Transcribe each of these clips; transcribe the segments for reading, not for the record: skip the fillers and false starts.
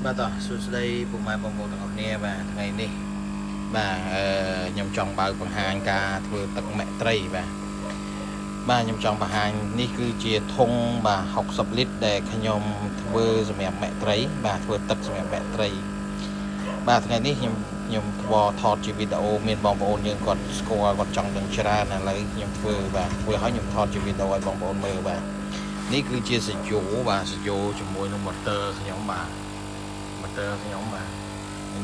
បាទតោះសួស្តីពុកម៉ែបងប្អូនទាំងអស់គ្នាបាទថ្ងៃនេះបាទអឺខ្ញុំចង់បើកបង្ហាញការធ្វើទឹកមាក់ត្រីបាទបាទខ្ញុំចង់បង្ហាញនេះគឺជាធុងបាទ60លីត្រដែលខ្ញុំធ្វើសម្រាប់មាក់ត្រីបាទធ្វើទឹកសម្រាប់មាក់ត្រីបាទថ្ងៃនេះខ្ញុំខ្ញុំធ្វើថតជាវីដេអូមានបងប្អូនយើងគាត់ស្គាល់គាត់ចង់ដឹងច្រើនឥឡូវខ្ញុំធ្វើបាទធ្វើឲ្យខ្ញុំថតជាវីដេអូឲ្យបងប្អូនមើលបាទនេះគឺជាសយោបាទសយោជាមួយនឹងម៉ូទ័រខ្ញុំបាទ ម៉ូទ័រខ្ញុំបាទ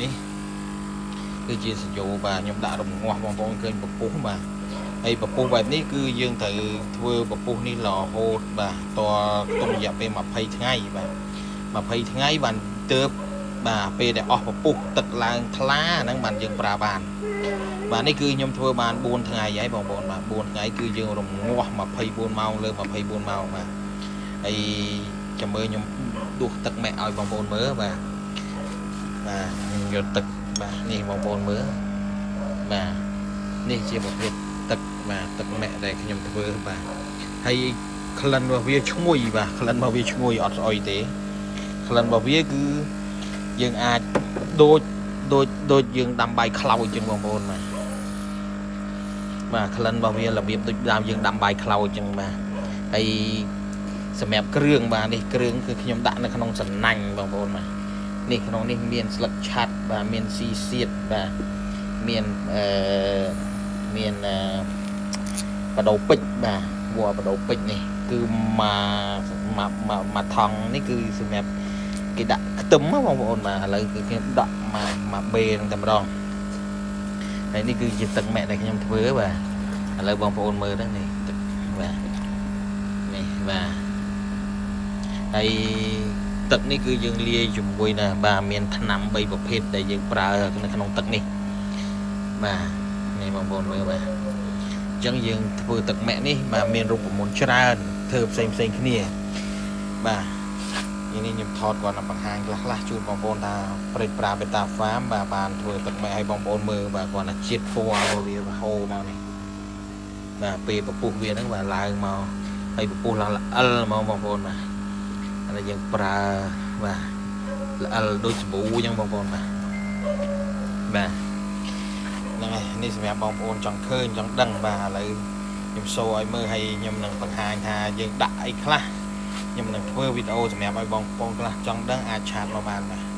នេះគឺជាសយោបាទខ្ញុំដាក់រងាស់បងប្អូនឃើញពពុះបាទហើយពពុះបែបនេះគឺយើងត្រូវធ្វើពពុះនេះរហូតបាទតខ្ទង់រយៈពេល20ថ្ងៃបាទ20ថ្ងៃបានទើបបាទពេលដែលអស់ពពុះទឹកឡើងថ្លាហ្នឹងបានយើងប្រើបានបាទនេះគឺខ្ញុំធ្វើបាន4ថ្ងៃហើយបងប្អូនបាទ4ថ្ងៃគឺយើងរងាស់24ម៉ោងលើ24ម៉ោងបាទហើយចាំមើលខ្ញុំដួសទឹកម៉ែឲ្យបងប្អូនមើលបាទ បាទខ្ញុំយកទឹកបាទនេះបងប្អូនមើលបាទនេះជាប្រភេទទឹកបាទទឹកមាក់ដែលខ្ញុំធ្វើបាទហើយក្លិនរបស់វាឈ្ងុយបាទក្លិនរបស់វាឈ្ងុយអត់ស្អុយទេក្លិនរបស់វាគឺយើងអាចដូចដូចដូចយើងដាំបាយខ្លោចចឹងបងប្អូនបាទបាទក្លិនរបស់វារបៀបដូចដើមយើងដាំបាយខ្លោចចឹងបាទហើយសម្រាប់គ្រឿងបាទនេះគ្រឿងគឺខ្ញុំដាក់នៅក្នុងសណាញ់បងប្អូនបាទ នេះក្នុងនេះមានស្លឹកឆាត់បាទមានស៊ីសៀតបាទមានអឺមានអឺបដូពេជ្របាទវល្លិបដូពេជ្រនេះគឺមកមកមកថង់នេះគឺសម្រាប់គេដាក់ខ្ទឹមបងប្អូនបាទឥឡូវគឺខ្ញុំដាក់មកមកបេនឹងតែម្ដងហើយនេះគឺជាទឹកម៉ែដែលខ្ញុំធ្វើបាទឥឡូវបងប្អូនមើលទៅនេះទឹកបាទនេះបាទហើយ ទឹកនេះគឺយើងលាយជាមួយណាបាទមានថ្នាំ3ប្រភេទដែលយើងប្រើនៅក្នុងទឹកនេះបាទនេះបងប្អូនមើលបាទអញ្ចឹងយើងធ្វើទឹកមាក់នេះបាទមានរូបមន្តច្រើនធ្វើផ្សេងផ្សេងគ្នាបាទនេះខ្ញុំថតគាត់នឹងបង្ហាញខ្លះខ្លះជូនបងប្អូនថាព្រេចប្រាបេតាហ្វាមបាទបានធ្វើទឹកមាក់ឲ្យបងប្អូនមើលបាទគាត់ថាជាតិពណ៌របស់វាហូរមកនេះបាទពេលពពុះវាហ្នឹងបាទឡើងមកហើយពពុះឡើងល្អិលហ្មងបងប្អូនបាទ ឥឡូវយើងប្រើបាទល្អិលដូចសាប៊ូអញ្ចឹងបងប្អូនបាទបាទហ្នឹងហើយនេះសម្រាប់បងប្អូនចង់ឃើញចង់ដឹងបាទឥឡូវខ្ញុំសូឲ្យមើលហើយខ្ញុំនឹងបង្ហាញថាយើងដាក់អីខ្លះខ្ញុំនឹងធ្វើវីដេអូសម្រាប់ឲ្យបងប្អូនខ្លះចង់ដឹងអាចឆាតមកបានបាទ